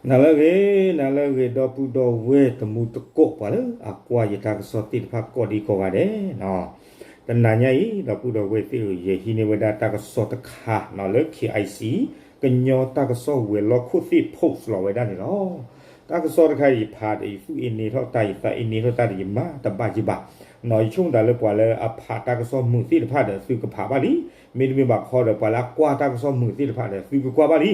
နၤလၢအဂ့ၤ, နၤလၢအဂ့ၤ ဒီပုၢ်ဒီဝဲၢ်တံၤသကိး ပှၤလၢအကွၢ်ယတၢ်ကစီၣ်သ့ၣ်တဖၣ်ကိးဒံကိးဂၤဒဲး, တနၤညါအံၤ ဒီပုၢ်ဒီဝဲၢ်သ့ၣ်ဧၢ, ယဟံးန့ၢ်ဝဲဒၣ်တၢ်ကစီၣ်တခါလၢ KIC ကညီတၢ်ကစီၣ်ဝဲၤလီၢ်ခိၣ်သ့ၣ် post လီၤဝဲဒၣ်န့ၣ်လီၤ. တၢ်ကစီၣ်တခါအံၤ ယဖးဒီး ယသူၣ်အ့န့ထီၣ်တၢ် ယသးအ့န့ထီၣ်တၢ်ဒီး ယမၤတဘၣ်ယဘၣ်, ယဆိကမိၣ်သးလၢပှၤလၢအဖးတၢ်ကစီၣ်မုာ်သ့ၣ်တဖၣ်ဒီး သုကဖးဘၣ်လံ, မ့တမ့ၢ်ဘၣ်ဃီဒီး ပှၤလၢအကွၢ်တၢ်ကစီၣ်မုာ်သ့ၣ်တဖၣ်ဒီး သုကကွၢ်ဘၣ်လံ.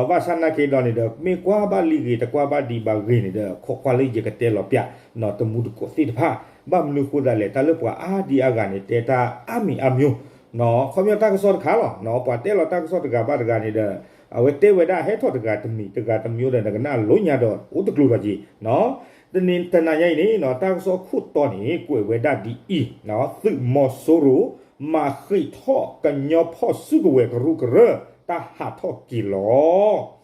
ဘၣ်ဆၣ်နာ်က့ဒီးန့ၣ်ဒီး မ့ၢ်ကွၢ်ဘၣ်လံဂ့ၤ တကွၢ်ဘၣ်ဒံးဘၣ်ဂ့ၤန့ၣ်ဒီး ခိးကွၢ်လၢယကတဲလီၤပျး တံၤသကိးသ့ၣ်တဖၣ်, ဘၣ်မနုၤဃိသးလဲၣ် တၢ်လၢပှၤအါဒံအါဂၤန့ၣ် တဲတၢ်အါမံၤအါမံၤ, ခီပညီတၢ်ကစီၣ်တခါလီၤ, ပှၤတဲလီၤတၢ်ကစီၣ်တဂၤဘၣ်တဂၤန့ၣ်ဒီး အဝဲတဲဝဲဒၣ်ဟဲထီၣ်တဂၤတမံၤ တဂၤတမံၤဒီး နကနၣ်လိညါဒီး အိၣ်တကျိၤလီၤက့ၤ တနံၤတနၤညါအံၤန့ၣ် တၢ်ကစီၣ်ခိၣ်တီန့ၣ် ကွဲးဝဲဒၣ်ဒ်အံၤ, သုးမီၤစိရိၤ မၤဃံးထီၣ်ကညီဖီၣ်စုကဝဲၤကရူၢ်ကရၢ တၢ်ဟးထီၣ်က့ၤလီၤ.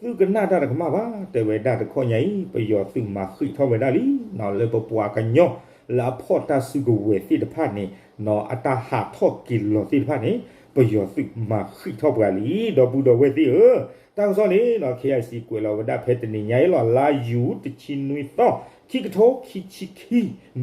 သုကနၣ်တၢ်တကမၣ်ဘၣ်, တဲဝဲဒၣ်တခီညါအံၤ ပယီၤသုးမၤဃံးထီၣ်ဝဲဒၣ်လံ, လၢပပှၤကညီ လၢအဖီၣ်တၢ်စုကဝဲၤသ့ၣ်တဖၣ်န့ၣ် အတၢ်ဟးထီၣ်က့ၤလီၤသ့ၣ်တဖၣ်န့ၣ် ပယီၤသုးမၤဃံးထီၣ်ပှၤလံ, ဒီပုၢ်ဒီဝဲၢ်သ့ၣ်ဧၢ. တၢ်ကစီၣ်န့ၣ် KIC ကွဲးလီၤဝဲဒၣ်ဖဲတနံၤညါအံၤလီၤ, လါယူၤတဆံနွံသီ ခံကထိခံဆံခံ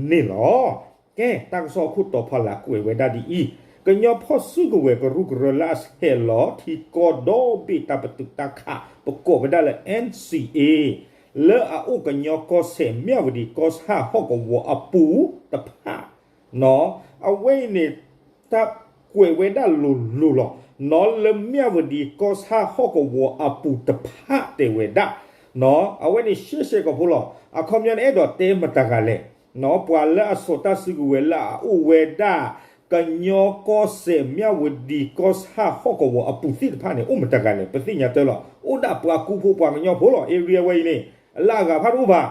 န့ၣ်လီၤ. ကဲ တၢ်ကစီၣ်အခိၣ်တီဖီလာ်ကွဲးဝဲဒၣ်ဒ်အံၤ, ကညီဖီၣ်စုကဝဲၤကရူၢ်ကရၢလၢအဆဲးလီၤထံကီၢ်ဒီဘ့ၣ်တၢ်ပတုာ်တၢ်ခး ပကိးဝဲဒၣ်လၢ NCA လၢအအိၣ်ကညီကီၢ်စဲၣ် မၠၣ်ဝတံၤ ကီၢ်ဆၣ် ဟီၣ်ကဝီၤအပူၤတဖၣ် အဝဲအံၤန့ၣ် တၢ်ကွဲးဝဲဒၣ်လိၤလိၤလီၤ. လၢမၠၣ်ဝတံၤ ကီၢ်ဆၣ် ဟီၣ်ကဝီၤအပူၤတဖၣ်တဲဝဲဒၣ်, အဝဲန့ၣ်ရှဲရှဲကီၢ်ဖိလီၤ. အခီပညီန့ၣ် အဲၣ်ဒိးတဲမတၤဂၤလဲၣ်, ပှၤလၢအစိာ်တၢ်စုကဝဲၤလၢအအိၣ်ဝဲဒၣ် ကညီကီၢ်စဲၣ် မၠၣ်ဝတံၤ ကီၢ်ဆၣ် ဟီၣ်ကဝီၤအပူၤသ့ၣ်တဖၣ်န့ၣ် အိၣ်မတၤဂၤလဲၣ်, ပသ့ၣ်ညါတၢ်လီၤ. အိၣ်ဒၣ်ပှၤကူဖိပှၤကညီဖိလီၤ. area ဝဲအံၤန့ၣ် လၢအဂၤဖးဒိၣ်ဘၣ်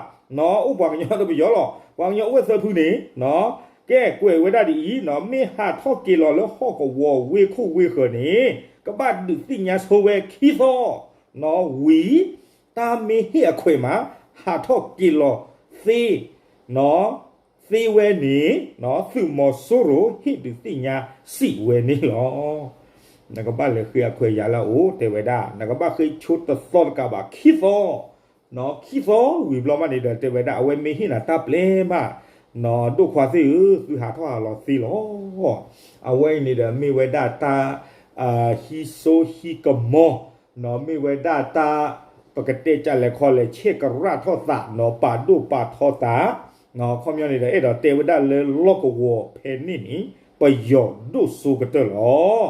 အိၣ်ပှၤကညီဒီးပယီၤလီၤ. ပှၤကညီအိၣ်ဝဲသၢဖုန့ၣ် ကဲ ကွဲးဝဲဒၣ်ဒ်အံၤ, မ့ၢ်ဟးထီၣ်က့ၤလီၤလၢဟီၣ်ကဝီၤဝ့ၢ်ခိၣ်ဝ့ၢ်ဃၢၤန့ၣ် ကဘၣ်ဒုးသ့ၣ်ညါဆိဝဲခံသီ ဝံၤ တၢ်မ့ၢ်ဟ့ၣ်အခွဲးမး ဟးထီၣ်က့ၤလီၤသ့ သ့ဝဲန့ၣ် သုးမီၤစိရိၤဟ့ၣ်ဒုးသ့ၣ်ညါစံးဝဲန့ၣ်လီၤ. နကဘၣ်လဲၤဃ့အခွဲးယာ်လၢအအိၣ် တဲဝဲဒၣ်, နကဘၣ်ဃ့ဆိတသီတကးဘၣ် ခံသီ ခံသီဝံၤဘျီမးန့ၣ်ဒီး တဲဝဲဒၣ် အဝဲမ့ၢ်ဟ့ၣ်နၤတၢ်ပျဲမး, ဒိၣ်ခွါသ့ၣ်ဧၢ, သုဟးထီၣ်ဟးလီၤသ့လီၤ. အဝဲအံၤန့ၣ်ဒီးမ့ၢ်ဝဲဒၣ်တၢ် ဟံးစိဟံးကမီၤ, မ့ၢ်ဝဲဒၣ်တၢ် ပကတဲကလဲၤခီလဲၤဆဲးကရၣ်ထီၣ်သး ပာ်ဒိၣ်ပာ်ထီသး, ခီပညီန့ၣ်ဒီး အဲၣ်ဒိးတဲဝဲဒၣ်လၢလီၢ်ကဝီၤဖဲန့ၣ်န့ၣ် ပယီၤဒိၣ်စိကတၢၢ်လီၤ.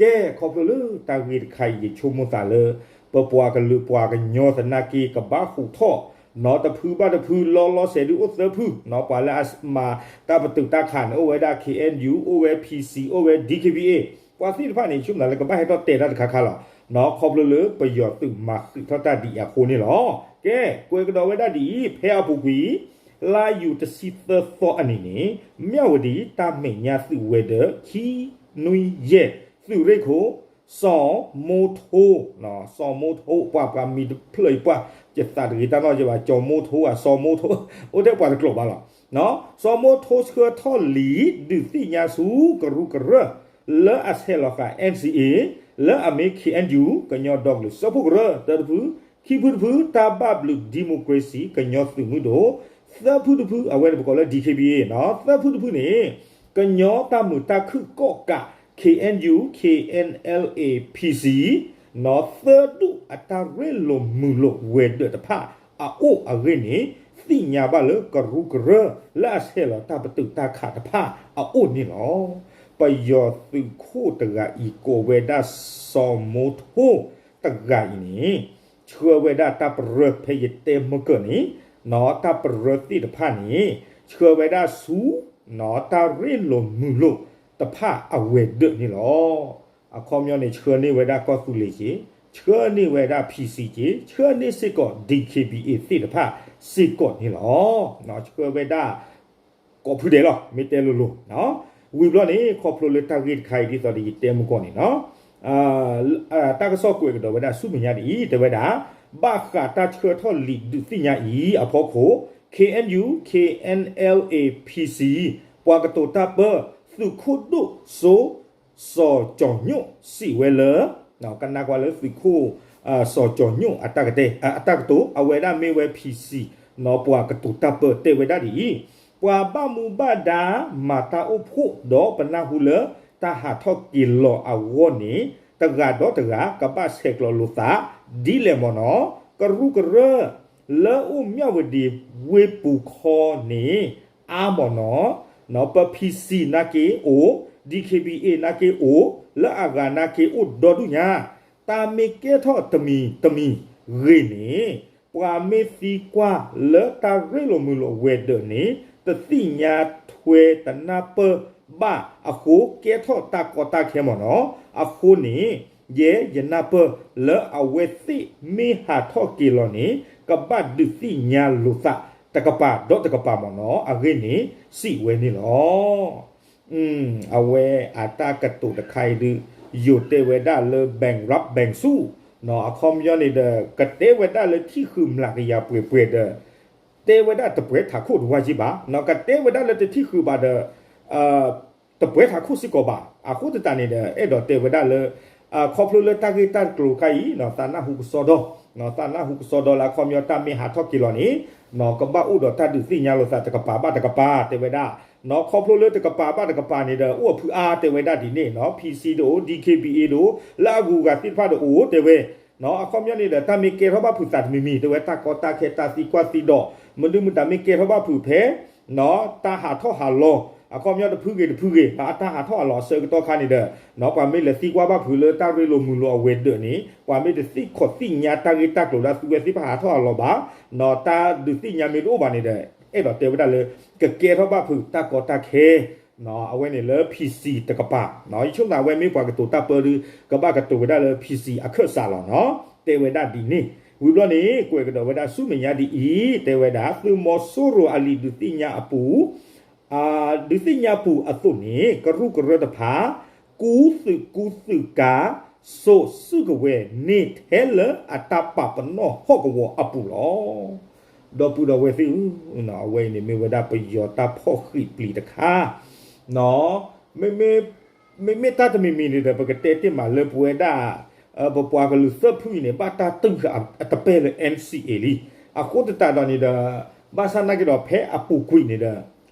ကဲ ခီဖျိလၢတၢ်ဂ့ၢ်တခါအံၤ ယဆိကမိၣ်သးလၢ ပပှၤကလုာ်ပှၤကညီသနာ်က့ ကဘၣ်ဟူးထီၣ် နီၢ်တဖုဘၣ်တဖု လီၤလီၤဆဲးဒုးအိၣ်သၢဖု, ပှၤလၢအမၤတၢ်ပတုာ်တၢ်ခးန့ၣ် အိၣ်ဝဲဒၣ် KNU, အိၣ်ဝဲ PC, အိၣ်ဝဲ DKBA, ပှၤသ့ၣ်တဖၣ်န့ၣ် ဆိကမိၣ်သးလၢကဘၣ်ဟဲထီၣ်တဲတၢ်တခါခါလီၤ. ခီဖျိလၢပယီၤသုးမၤဃံးထီၣ်တၢ်ဒ်အံၤအဃိန့ၣ်လီၤ. ကဲ ကွဲးကဒီးဝဲဒၣ်ဒ်အံၤ, ဖဲအပူၤကွံာ် လါယူၤတဆံသၢသီအနံၤန့ၣ် မၠၣ်ဝတံၤ တၢ်မဲာ်ညါသုးဝဲၤဒၢး ခံနွံယဲၢ် သုးရ့ၣ်ခိၣ် စီၤမိထိ, စီၤမိထိ ပှၤ ပှၤမံၤတဖျၢၣ်အံၤ ပှၤယသးတဂ့ၤတၢ်နီတမံၤဘၣ်, စီၤမိထိဧါ စီၤမိထိ, အိၣ်ထဲပှၤတကျိာ်ဘၣ်လီၤ. စီၤမိထိဆှၢထီၣ်လံာ်ဒုးသ့ၣ်ညါဆူကရူၢ်ကရၢ လၢအဆဲးလီၤဃာ် NCA လၢအမ့ၢ် KNU ကညီဒီကလုာ်စၢဖှိၣ်ကရၢ တၢတဖု, ခံဖုတဖု တၢ်ဘၣ်ဘျုး democracy ကညီသုးမုၢ်ဒိၣ်, သၢဖုတဖု အဝဲန့ၣ်ပကိးလၢ DKBA နီၢ်, သၢဖုတဖုန့ၣ် ကညီတၢ်မုာ်တၢ်ခုၣ်ကီၣ်ကး KNU KNLA PC နီၢ်, သၢဒူၣ်အတၢ်ရ့လိာ်မုာ်လိာ်ဝဲၤဒၢးတဖၣ်အအိၣ်အဂ့ၢ်န့ၣ် သ့ၣ်ညါဘၣ်လၢကရူၢ်ကရၢ လၢအဆဲးလီၤတၢ်ပတုာ်တၢ်ခးတဖၣ်အအိၣ်န့ၣ်လီၤ. ပယီၤသုးခိၣ်တဂၤအံၤ ကိးဝဲဒၣ်စီၤမိထိတဂၤအံၤန့ၣ် ဆှၢဝဲဒၣ်တၢ်ပရၢဖဲယတဲမုၢ်ကၢၢ်န့ၣ် နီၢ်, တၢ်ပရၢသ့ၣ်တဖၣ်န့ၣ် ဆှၢဝဲဒၣ်ဆူ နီၢ်, တၢ်ရ့လိာ်မုာ်လိာ်တဖၣ်အဝဲၤဒၢးန့ၣ်လီၤ. အခီပညီန့ၣ် ဆှၢန့ၢ်ဝဲဒၣ်ကီၢ်သူလ့ၤက့ၤ, ဆှၢန့ၢ်ဝဲဒၣ် PC က့ၤ, ဆှၢန့ၢ်စ့ၢ်ကီး DKBA သ့ၣ်တဖၣ်စ့ၢ်ကီးန့ၣ်လီၤ. ဆှၢဝဲဒၣ် ကိးဖုဒဲးလီၤ မ့ၢ်တဲလိၤလိၤ. ဝံၤဘျီန့ၣ် ခီဖျိလၢတၢ်ဂ့ၢ်တခါအံၤ ဒ်သိးဒီးယတဲမုၢ်ကီၢ်န့ၣ်နီၢ်, တၢ်ကစီၣ်ကွဲးကဒီးဝဲဒၣ်ဆူမဲာ်ညါဒ်အံၤ တဲဝဲဒၣ် ဘၣ်ဃးတၢ်ဆှၢထီၣ်လံာ်ဒုးသ့ၣ်ညါအံၤအဖီခိၣ် KNU KNLA PC ပှၤကတိၤတၢ်ပၢ သုးခိၣ်ဒိၣ်စိ စီၤကၠီၤညိၣ်စံးဝဲလၢ ကနၣ်ကွၢ်လၢသုးခိၣ် စီၤကၠီၤညိၣ်အတၢ်ကတဲ အတၢ်ကတိၤ အဝဲဒၣ်မ့ၢ်ဝဲ ဖံစံၣ် ပှၤကတိၤတၢ်ပၢတဲဝဲဒၣ်ဒ်အံၤ, ပှၤဘၣ်မူဘၣ်ဒါမၤတၢ်အိၣ်ဖှိၣ်ဒီးပနၢ်ဟူလၢ တၢ်ဟးထီၣ်က့ၤလီၤအဂီၢ်န့ၣ် တဂၤဒီးတဂၤကဘၣ်ဆဲးကျိးလိာ်သး ဒ်လဲၣ်မ့ၢ်နီၤ, ကရူၢ်ကရၢ လၢအိၣ်မၠၣ်ဝတံၤဝ့ၢ်ပူၤခီန့ၣ် အါမ့ၢ်နီၤ, ပ ဖံစံၣ် နာ်က့အိၣ်, ဒံၣ်ခ့ဘံၣ်အ့ၣ် နာ်က့အိၣ်, လၢအဂၤနာ်က့အိၣ်ဒီဒူၣ်ညါ, တၢ်မ့ၢ်ကဲထီၣ်တမံၤတမံၤဂ့ၤန့ၣ် ပှၤမ့ၢ်သံကွၢ်လၢတၢ်ရ့လိာ်မုာ်လိာ်အဝဲၤဒၢးန့ၣ် တသ့ၣ်ညါထွဲတနၢ်ပၢၢ်ဘၣ်အဃိ ကဲထီၣ်တၢ်ကီတၢ်ခဲမ့ၢ်နီၤ, အဃိန့ၣ် ယဲယနၢ်ပၢၢ်လၢအဝဲသ့ၣ်မ့ၢ်ဟးထီၣ်က့ၤလီၤန့ၣ် ကဘၣ်ဒုးသ့ၣ်ညါလိာ်သးတကပၤဒီးတကပၤမ့ၢ်နီၤ အဂ့ၢ်န့ၣ်စံးဝဲန့ၣ်လီၤ. အဝဲအတၢ်ကတိၤတခါအံၤဒုး ယိၤတဲဝဲဒၣ်လၢ ဘဲၣ်ရၣ်ဘဲၣ်ဆူၣ်, အခီပညီန့ၣ်ဒီး ကတဲဝဲဒၣ်လၢထံၣ်ဃုာ်မျးကယၤပှဲၤပှဲၤဒီး တဲဝဲဒၣ်တပှဲၤထးခိၣ်တဝါက့ဘၣ်, ကတဲဝဲဒၣ်လၢတထံၣ်ဃုာ်ဘၣ်ဒီး တပှဲၤထးခိၣ်စ့ၢ်ကီးဘၣ်. အဃိသတးန့ၣ်ဒီး အဲၣ်ဒိးတဲဝဲဒၣ်လၢ ခီဖျိလၢတၢ်ဂ့ၢ်တၢ်ကျိၤတခါအံၤ သးနၢ်ဟူကစီဒီ, သးနၢ်ဟူကစီဒီလၢအခီပညီတၢ်မ့ၢ်ဟးထီၣ်က့ၤလီၤန့ၣ် ကဘၣ်အိၣ်ဒီးတၢ်ဒုးသ့ၣ်ညါလိာ်သးတကပၤဘၣ်တကပၤ တဲဝဲဒၣ်, ခီဖျိလၢတကပၤဘၣ်တကပၤန့ၣ်ဒီး အိၣ်အဖုအါတဲဝဲဒၣ်ဒ်န့ၣ် ဖံစံၣ်တအိၣ် ဒံၣ်ခ့ဘံၣ်အ့ၣ်တအိၣ် လၢအဂုၤအဂၤသ့ၣ်တဖၣ်တအိၣ်တဲဝဲ အခီပညီန့ၣ်ဒီး တၢ်မ့ၢ်ကဲထီၣ်ဘၣ်ဖုးသးတမံၤမံၤ တဲဝဲတၢ်ကီတၢ်ခဲတၢ်သံကွၢ်သံဒိး မနုၤမတၤမ့ၢ်ကဲထီၣ်ဘၣ်ဖုးဖဲ တၢ်ဟးထီၣ်ဟးလီၤ အခီပညီတဖုဂ့ၤတဖုဂ့ၤ အတၢ်ဟးထီၣ်ဟးလီၤအဆၢကတီၢ်ခါန့ၣ်ဒီး ပှၤမ့ၢ်လဲၤသံကွၢ်ဘၣ်ဖုးလၢတၢ်ရ့လိာ်မုာ်လိာ်အဝဲၤဒၢးန့ၣ် ပှၤမ့ၢ်တသ့ၣ်ခီၣ်သ့ၣ်ညါတၢ်ဂ့ၢ်တၢ်ကျိၤလၢအသုဝဲသ့ၣ်တဖၣ်ဟးထီၣ်ဟးလီၤဘၣ် တၢ်ဒုးသ့ၣ်ညါမ့ၢ်တအိၣ်ဘၣ်န့ၣ်ဒီး အဲၣ်ဒိးတဲဝဲဒၣ်လၢ ကကဲထီၣ်ဘၣ်ဖုးတၢ်ကီတၢ်ခဲ အဝဲန့ၣ်လၢ ဖံစံၣ် တကပၤ ယဆိကမိၣ်အဝဲမ့ၢ်ပှၤကတိၤတၢ်ပၢဒုး ကဘၣ်ကတိၤဝဲဒၣ်လၢ ဖံစံၣ် အခၢၣ်စးလီၤနီၤ တဲဝဲဒၣ်ဒ်န့ၣ် ဝံၤဘျီန့ၣ် ကွဲးကဒီးဝဲဒၣ်ဆူမဲာ်ညါဒ်အံၤ တဲဝဲဒၣ် သုးမီၤစိရိၤအလံာ်ဒုးသ့ၣ်ညါအပူၤ ဒုးသ့ၣ်ညါပူၤအသိးန့ၣ် ကရူၢ်ကရၢတဖၣ် ကူသုးကူသုးကၤ စိာ်စုကဝဲၤန့ၢ်ထဲလၢအတၢ်ပာ်ပနီၣ်ဟီၣ်ကဝီၤအပူၤလီၤ. ဒီပုၢ်ဒီဝဲၢ်သ့ၣ်ဧၢ, အဝဲအံၤန့ၣ်မ့ၢ်ဝဲဒၣ်ပယီၤတၢ်ဖီၣ်ဃံးပျံၤတခါ, မ့မ့ၢ်တၢ်တမံၤမံၤန့ၣ်ဒီး ပကတဲတ့ၢ်မးလၢပဝဲဒၣ် ပပှၤကလုာ်သၢဖုအံၤန့ၣ် ဘၣ်တၢ်တုာ်အတပဲၢ်လၢ NCA လံ. အဃိသတးဒီးန့ၣ်ဒီး ဘၣ်ဆၣ်နာ်က့ဒီးဖဲအပူၤကွံာ်န့ၣ်ဒီး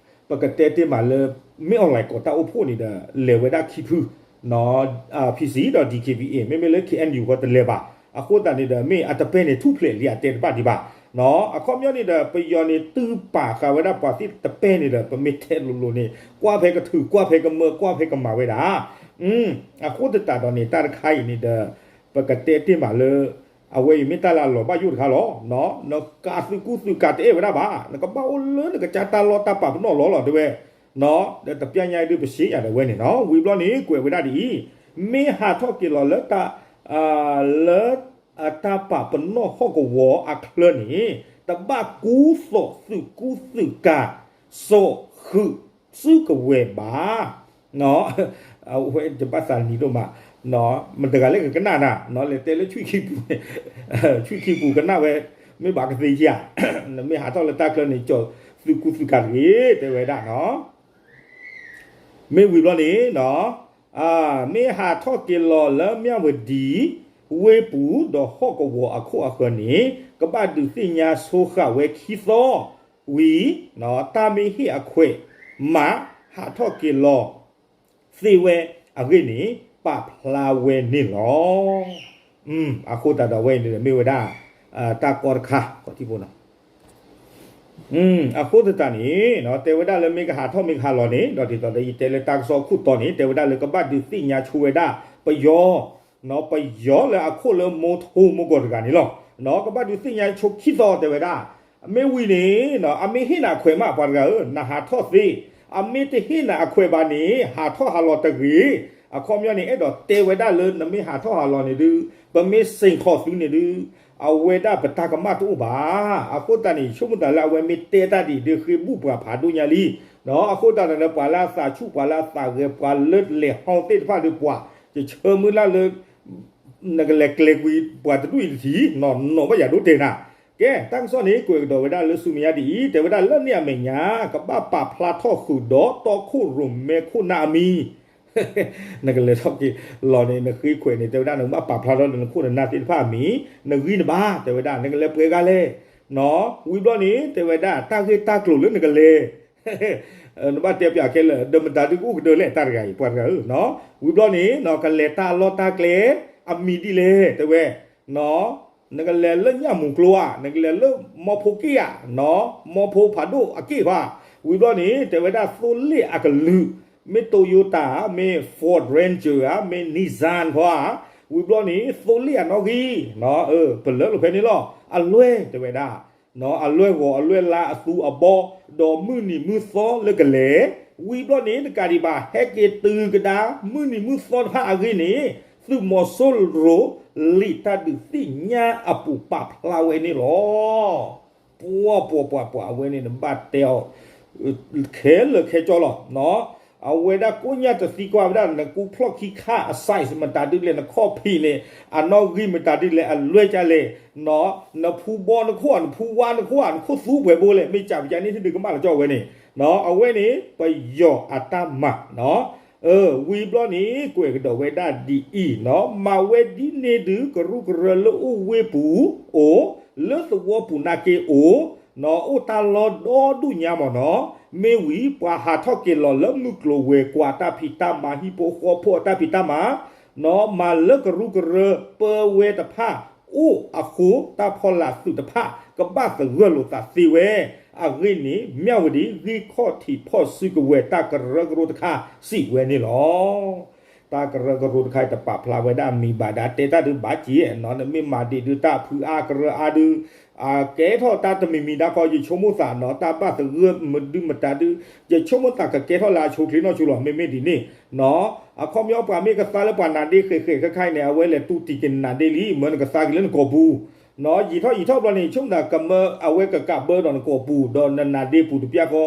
ပကတဲတ့ၢ်မးလၢ မ့ၢ် online ကိးတၢ်အိၣ်ဖှိၣ်န့ၣ်ဒီး လဲၤဝဲဒၣ်ခံဖု PC ဒီး DKBA မ့မ့ၢ်လၢ KNU ဃီတလဲၤဘၣ်. အဃိသတးန့ၣ်ဒီး မ့ၢ်အတပဲၢ်န့ၣ်ထူၣ်ဖျဲးလံအတဲတဘၣ်ဒံးဘၣ်. အခီပညီန့ၣ်ဒီး ပယီၤန့ၣ်တုၤပာ်ဃာ်ဝဲဒၣ်ပှၤသ့ၣ်တပဲၢ်န့ၣ်ဒီး ပမ့ၢ်ထဲးလိၤလိၤန့ၣ် ကွၢ်ဖဲကထုး ကွၢ်ဖဲကမၢ ကွၢ်ဖဲကမၤဝဲဒၣ်. အဃိသတးဒီးန့ၣ် တၢ်တခါအံၤန့ၣ်ဒီး ပကတဲတ့ၢ်မးလၢ အဝဲအံၤမ့ၢ်တၢ်လၢအလီၤဘၣ်ယိၣ်တခါလီၤ. နကးသုးကူသုးကၤတအဲၣ်ဝဲဒၣ်ဘၣ်. နကဘၣ်အိၣ်လၢနကစၢ်တၢ်လီၢ်တၢ်ပာ်ပနီၣ်လီၤလီၤတဲဝဲ ဒီးတပျၢ်ညါအံၤဒုးပရှ့ယၤဒီးဝဲန့ၣ်နီၤ. ဝံၤဘျီန့ၣ် ကွဲးဝဲဒၣ်ဒ်အံၤ, မ့ၢ်ဟးထီၣ်က့ၤလီၤလၢ လၢအတၢ်ပာ်ပနီၣ်ဟီၣ်ကဝီၤအချၢန့ၣ် တဘၣ်ကူသိးသုးကူသုးကၤ စိာ်ဃုာ်စုကဝဲၤဘၣ်. အဝဲယဘၣ်သးနံၤဒိၣ်မး, မတၤတဂၤလၢကကနၣ်နၤ, လဲၤတဲလၢဆွံၣ်ခံပူၤ, ဆွံၣ်ခံပူၤကနၣ်ဝဲ, မ့ၢ်ဘၣ်ကသ့ဧါ, နမ့ၢ်ဟးထီၣ်လၢတၢ်ချၢန့ၣ် စိာ်သုးကူသုးကၤတဂ့ၤ တဲဝဲဒၣ်နီၤ. မ့ၢ်ဝံၤဘျီန့ၣ်နီၤ, မ့ၢ်ဟးထီၣ်က့ၤလီၤလၢမၠၣ်ဝတံၤ ဝ့ၢ်ပူၤဒီးဟီၣ်ကဝီၤအခိၣ်အဃၢၤန့ၣ် ကဘၣ်ဒုးသ့ၣ်ညါဆိဃာ်ဝဲခံသီဝံၤ, တၢ်မ့ၢ်ဟ့ၣ်အခွဲးမး ဟးထီၣ်က့ၤလီၤသ့ဝဲအဂ့ၢ်န့ၣ် ပာ်ဖျါဝဲန့ၣ်လီၤ. အဃိသတးဒီးအဝဲအံၤန့ၣ်မ့ၢ်ဝဲဒၣ် တၢ်ကီတခါ ကီထံဖိနီၤ. အဃိသတးန့ၣ် တဲဝဲဒၣ်လၢမ့ၢ်ကဟးထီၣ်မ့ၢ်ကဟးလီၤန့ၣ် ဒီးဒ်သိးဒီးယတဲလၢတၢ်ကစီၣ်ခိၣ်တီန့ၣ် တဲဝဲဒၣ်လၢကဘၣ်ဒုးသ့ၣ်ညါဆိဝဲဒၣ်ပယီၤ, ပယီၤလၢအခိၣ်လၢမိထိမိၢ်ကီၢ်တဂၤန့ၣ်လီၤ. ကဘၣ်ဒုးသ့ၣ်ညါဆိခံသီတဲဝဲဒၣ်, မ့ၢ်ဝံၤန့ၣ် အမ့ၢ်ဟ့ၣ်နၤအခွဲးမး ပှၤတဂၤဧၢ, နဟးထီၣ်သ့, အမ့ၢ်တဟ့ၣ်နၤအခွဲးဘၣ်န့ၣ် ဟးထီၣ်ဟးလီၤတဂ့ၤ. အခီပညီန့ၣ် အဲၣ်ဒိးတဲဝဲဒၣ်လၢနမ့ၢ်ဟးထီၣ်ဟးလီၤန့ၣ်ဒုး ပမ့ၢ်စ့ၢ်ကီးသုန့ၣ်ဒုး အဝဲဒၣ်ပတၢ်ကမၣ်တအိၣ်ဘၣ်. အဃိသတးန့ၣ် ဆိကမိၣ်သးလၢအဝဲမ့ၢ်တဲတၢ်ဒ်အံၤဒုး ဃ့ဘူၣ်ပှၤဖးဒိၣ်ညါလံ. အဃိသတးဒီး ပှၤလၢအသးဆူၣ် ပှၤလၢအသးဂဲၤ ပှၤလၢလဲၤဟီသ့ၣ်တဖၣ်ဒုး ပှၤယဆၢမုၢ်လၢ်လၢ နကလဲၤကျဲၤကွံာ်ပှၤတဒူၣ်အံၤတထံၣ် နီၢ်နီၢ်ဘၣ်ယၤဒိတဲာ်နၤ. ကဲ တၢ်ကစီၣ်န့ၣ် ကွဲးကဒီးဝဲဒၣ်လၢဆူမဲာ်ညါဒ်အံၤ, တဲဝဲဒၣ်လၢန့ၣ်အမဲာ်ညါ ကဘၣ်ပာ်ဖျါထီၣ်ဃုာ်ဒီးတီခိၣ်ရိၣ်မဲခိၣ်နၢ်အမံၤ နကလဲၤထီၣ်က့ၤလီၤန့ၣ် နဃ့ခွဲးန့ၣ် တဲဝဲဒၣ် နကဘၣ်ပာ်ဖျါထီၣ်လၢနခိၣ်နနၢ်သ့ၣ်တဖၣ်အမံၤ, နဂံၢ်နဘါ တဲဝဲဒၣ် နကလဲၤပှဲၤဂၤလဲၣ်, နီၣ်, ဝံၤဘျီန့ၣ် တဲဝဲဒၣ် တၢ်ဂ့ၢ်တၢ်ကျိၤလၢနကလဲၤ နဘၣ်တဲပၠးခဲလၢာ် ဒီးမတၤဒုကအိၣ်ကဒၢလဲၣ် တၢ်တဂၤအံၤ ပှၤတဂၤဧၢ, နီၣ်, ဝံၤဘျီန့ၣ် နီၣ် ကလဲၤတၢ်လီၢ်တၢ်ကျဲ အမံၤဒ်လဲၣ် တဲဝဲ, နီၣ်, နကလဲၤလၢညၣ်မူၤကျိဧါ, နကလဲၤလၢမီဖိက့ၣ်ဧါ, နီၣ်, မီဖိဖးဒိၣ်အက့ၣ်ဧါ, ဝံၤဘျီန့ၣ် တဲဝဲဒၣ်သိလ့ၣ်အကလုာ်, မ့ၢ် Toyota ဧါ, မ့ၢ် Ford Ranger ဧါ, မ့ၢ် Nissan ခီဧါ, ဝံၤဘျီန့ၣ် သိလ့ၣ်အနီၣ်ဂံၢ်, နီၣ်, ပလၢလီၤဖဲန့ၣ်လီၤ, အလွဲၢ် တဲဝဲဒၣ် နီၣ်, အလွဲၢ်ဂီၤ အလွဲၢ်လါ အသူအဘီ, ဒီးမုၢ်နံၤမုၢ်သီလၢကလဲၤ, ဝံၤဘျီန့ၣ် တကးဒံးဘၣ် ဟဲက့ၤတုၤကဒါ မုၢ်နံၤမုၢ်သီတဖၣ်အဂ့ၢ်န့ၣ် သုးမီၤစိရိၤ လံာ်တၢ်ဒုးသ့ၣ်ညါအပူၤပာ်ဖျါဝဲန့ၣ်လီၤ. ပှၤပှၤပှၤပှၤ အဝဲန့ၣ်နဘၣ်တဲအီၤ ခဲလၢာ်ခဲဆ့လီၤ, နီၣ်, အဝဲဒၣ်ကိးညါတသံကွၢ်ဝဲဒၣ် နကူဖျီၣ်ခံခါအ size မတၤဒ်လဲၣ်, နခီၣ်ဖံးန့ၣ် အနီၣ်ဂံၢ်မတၤဒ်လဲၣ်, အလွဲၢ်ကလဲၣ်, နီၣ်, နဖူဘီနခိၣ်ဧါ, နဖူဝါနခိၣ်ဧါ, နခိၣ်သူပှဲၤဘိလဲၣ်, မ့ၢ်ကၢ်ပကၢ်န့ၣ် ဟ့ၣ်ဒုးကမၣ်လီၤကၠီဝဲန့ၣ်, နီၣ်, အဝဲန့ၣ် ပယီၤအတၢ်မၤ, နီၣ်, ဝံၤဘျီန့ၣ် ကွဲးကဒီးဝဲဒၣ်ဒ်အံၤ, နီၣ်, မၤဝဲဒ်န့ၣ်ဒုး ကရူၢ်ကရၢလၢအိၣ်ဝ့ၢ်ပူၤအိၣ်, လၢသဝီပူၤနာ်က့အိၣ်, နီၣ်, အိၣ်တၢ်လီၢ်ဒီဒူၣ်ညါမး နီၣ်, မ့ၢ်ဝံၤ ပှၤဟးထီၣ်က့ၤလီၤလၢမုၢ်ကျိၤဝဲၤကွာ် တၢ်ဖံးတၢ်မၤ ဟံၣ်ဖိဃီဖိအတၢ်ဖံးတၢ်မၤ, နီၣ်, မၤလၢကရူၢ်ကရၢပၢဝဲတဖၣ်အိၣ်အဃိ တၢ်ဖီလာ်သုးတဖၣ် ကဘၣ်သဂၢၢ်လိာ်သးသ့ဝဲ, အဂ့ၢ်န့ၣ် မၠၣ်ဝတံၤ ဂံၢ်ခီၣ်ထံးဖီၣ်စုကဝဲၤ တၢ်ကရၢကရိတခါ စံးဝဲန့ၣ်လီၤ. တၢ်ကရၢကရိတခါအံၤ တပာ်ဖျါဝဲဒၣ်အမံၤဘၣ်ဒၣ် တဲတၢ်ဒုးဘၣ်က့ၤ, နီၣ်, နမ့ၢ်မၤဒံးဒုး တၢ်ဖုးအါကရၢအါဒုး အကဲထီၣ်တၢ်တမံၤမံၤဒၣ်ခီ ယဆိကမိၣ်သး နီၣ်, တၢ်ဘၣ်သဂၢၢ်မဒုမတၤဒုး ယဆိကမိၣ်သးကကဲထီၣ်လၢအဆိချ့နီၢ်ဆိလီၤ. မ့မ့ၢ်ဒ်န့ၣ်, နီၣ်, အခီပညီပှၤမ့ၢ်ကသါလၢပှၤနါဒ့ဃဲးဃဲးခဲခါအံၤန့ၣ် အဝဲလဲၤတူၢ်တံၢ်က့ၤနနါဒ့လံ, မၢနကသါက့ၤလၢနကိာ်ပူၤ နီၣ်, ယံာ်ထီၣ်ယံာ်ထီၣ်ဘျီန့ၣ် ဆိကမိၣ်သးကမၢအဝဲကကးဘၢဒီးနကိာ်ပူၤ ဒီးနနါဒ့ပူၤတပျၢ်ဃီ,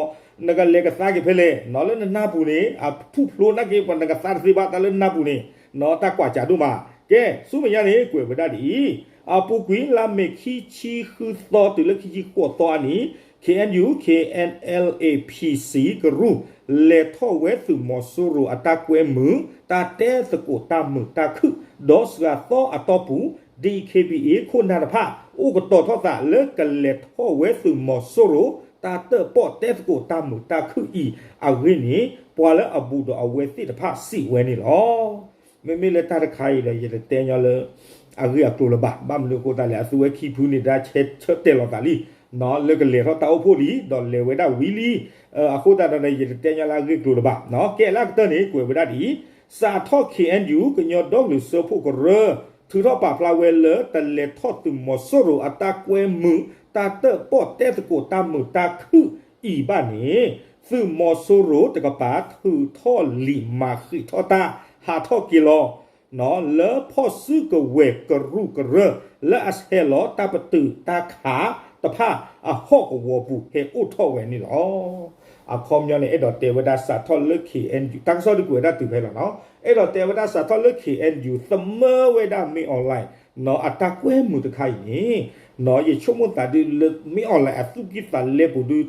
နကလဲၤကသါက့ၤဖဲလဲၣ်, နီၣ်, လၢနနၢ်ပူၤန့ၣ် အထူၣ်ဖျိနာ်က့ ပှၤနကသါတသ့ဘၣ် တၢ်လၢနနၢ်ပူၤန့ၣ်, နီၣ်, တၢ်ကွၢ်စးဒိၣ်မး. ကဲ ဆူမဲာ်ညါန့ၣ် ကွဲးဝဲဒၣ်ဒ်အံၤ, အပူၤကွံာ်လါမ့ၤခံဆံဃုသီတုၤလၢခံဆံဃိးသီအနံၤ, KNU KNLA PC ကရူၢ် လဲၤထီၣ်ဝဲသုးမီၤစိရိၤအတၢ်ကွဲမုာ် တၢ်တဲသကိးတၢ်မုာ်တၢ်ခုၣ်, ဒီးစှၤသီအတီၢ်ပူၤ DKBA ခိၣ်နၢ်တဖၣ် အိၣ်ကတီၤထီၣ်သးလၢကလဲၤထီၣ်ဝဲသုးမီၤစိရိၤ တၢ်တၢၣ်ပီၣ်တဲသကိးတၢ်မုာ်တၢ်ခုၣ်အံၤအဂ့ၢ်န့ၣ် ပှၤလၢအဘူးဒီးအဝဲသ့ၣ်တဖၣ်စံးဝဲန့ၣ်လီၤ. မ့မ့ၢ်လၢတၢ်တခါအံၤဒီး ယတတဲညီလၢ အဂ့ၢ်အကျိၤလၢၤဘၣ်. ဘၣ်မနုၤအဃိသတးလဲၣ်, အသုဝဲခံဖုန့ၣ် တၢ်ဆၢတဲာ်လီၤသးလံ, နီၣ်, လၢကလဲၤထီၣ်တၢ်အိၣ်ဖှိၣ်လံ ဒီးလဲၤဝဲဒၣ်ဝံၤလံ, အဃိသတးဒီး ယတတဲညီလၢအဂ့ၢ်အကျိၤလၢၤဘၣ်. ကဲလၢအကတၢၢ်န့ၣ် ကွဲးဝဲဒၣ်ဒ်အံၤ, စးထီၣ် KNU ကညီဒီကလုာ်စၢဖှိၣ်ကရၢ ထုးထီၣ်ပာ်ဖျါဝဲလၢ တလဲၤထီၣ်သုးမီၤစိရိၤအတၢ်ကွဲမုာ် တၢ်တၢၣ်ပီၣ်တဲသကိးတၢ်မုာ်တၢ်ခုၣ်အံၤဘၣ်န့ၣ်, သုးမီၤစိရိၤတကပၤ ထုးထီၣ်လံာ်မၤဃံးထီၣ်တၢ် ဟးထီၣ်က့ၤလီၤ လၢဖီၣ်စုကဝဲၤကရူၢ်ကရၢ လၢအဟဲလီၤတၢ်ပတုာ်တၢ်ခးတဖၣ်အဟီၣ်ကဝီၤပူၤ ဟဲအိၣ်ထီၣ်ဝဲန့ၣ်လီၤ. အခီပညီန့ၣ် အဲၣ်ဒိးတဲဝဲဒၣ်စးထီၣ်လၢ KNU တၢ်ကစီၣ်ဒုးကွဲးဝဲဒၣ်တုၤဖဲလီၤနီၤ, အဲၣ်ဒိးတဲဝဲဒၣ်စးထီၣ်လၢ KNU သမၢဝဲဒၣ်မ့ၢ် online နီၤ အတၢ်ကွဲမုာ်တခါအံၤန့ၣ် နီၤ ယဆိကမိၣ်သးဒုးလၢမ့ၢ် online အသူၣ်ကံၢ်သးလဲပူၤဒုး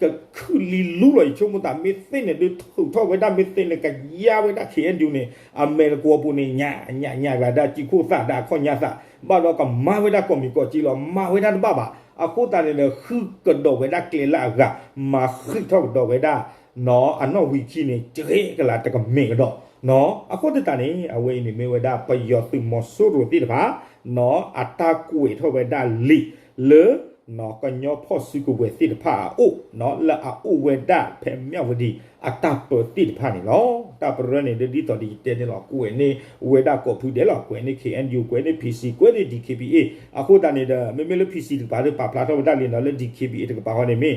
ကခုၣ်လံလူလီၤ ယဆိကမိၣ်သး မ့ၢ်သ့န့ၣ်ဒုး ထုးထီၣ်ဝဲဒၣ် မ့ၢ်သ့န့ၣ် ကယါဝဲဒၣ် KNU န့ၣ် အမဲာ်တကွီၤပူၤန့ၣ် ညၣ်ညၣ်ညၣ်ဂၤဒၣ် စံၣ်ခိၣ်သၣ်ဒၣ် အခီၣ်ညါသး ဘၣ်ဒီးကမၤဝဲဒၣ်ကိးမံၤကိးကၠံလီၤ မၤဝဲဒၣ်တဘၣ်ဘၣ်. အဃိသတးန့ၣ်ဒီး ဃုကဒီးဝဲဒၣ်ကျဲလၢအဂၤ မၤဃံးထီၣ်ကဒီးဝဲဒၣ် နီၤ အနီၣ်ဝံၤခံန့ၣ် ကဲကလးတကမဲာ်ကဒီး နီၤ အဃိသတးန့ၣ် အဝဲအံၤန့ၣ်မ့ၢ်ဝဲဒၣ်ပယီၤသုးမီၤစိရိၤသ့ၣ်တဖၣ် နီၤ အတၢ်ကွဲးထီၣ်ဝဲဒၣ်လံာ်လၢ နီၤကညီဖီၣ်စုကဝဲၤသ့ၣ်တဖၣ်အအိၣ် နီၤ လၢအအိၣ်ဝဲဒၣ်ဖဲမၠၣ်ဝတံၤအတၢ်ပၢသ့ၣ်တဖၣ်န့ၣ်လီၤ. တၢ်ပရၢန့ၣ် ဒ်သိးဒ်ယတဲန့ၣ်လီၤ ကွဲးန့ၢ်ဝဲဒၣ်ကိးဖုဒဲးလီၤ ကွဲးန့ၢ် KNU ကွဲးန့ၢ် PC ကွဲးန့ၢ် DKBA အဃိသတးန့ၣ်ဒီး မ့မ့ၢ်လၢ PC တကပၤဒီးပာ်ဖျါထီၣ်ဝဲဒၣ်လံနီၤ လၢ DKBA တကပၤဃီန့ၣ်မ့ၢ်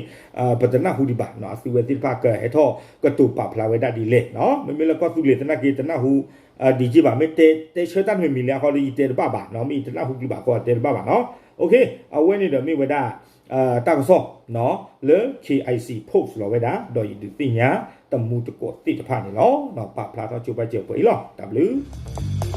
ပတနၢ်ဟူဒံးဘၣ်နီၤ အသုဝဲသ့ၣ်တဖၣ်ကဟဲထီၣ်ကတိၤပာ်ဖျါဝဲဒၣ်ဒ်လဲၣ်နီၤ မ့မ့ၢ်လၢကီၢ်သူလ့ၤသနာ်က့တနၢ်ဟူ ဒံးက့ဘၣ် မ့ၢ်တဲတဲဆၢတၢ်တမံၤမံၤလဲၣ် အဃိဒီးယတဲတဘၣ်ဘၣ်နီၤ မ့ၢ်ယတနၢ်ဟူကလုၢ်ဘၣ်ဃိတဲတဘၣ်ဘၣ်နီၤ အဝဲန့ၣ်ဒီးမ့ၢ်ဝဲဒၣ် တၢ်ကစီၣ်နီၤ လၢ KIC post လီၤဝဲဒၣ် ဒီးယဒုးသ့ၣ်ညါ တမူတကိးသ့ၣ်တဖၣ်န့ၣ်လီၤ. ပာ်ဖျါထီၣ်ဆိပာ်စၢၤပှဲၤအံၤလီၤ တၢ်ဘျုး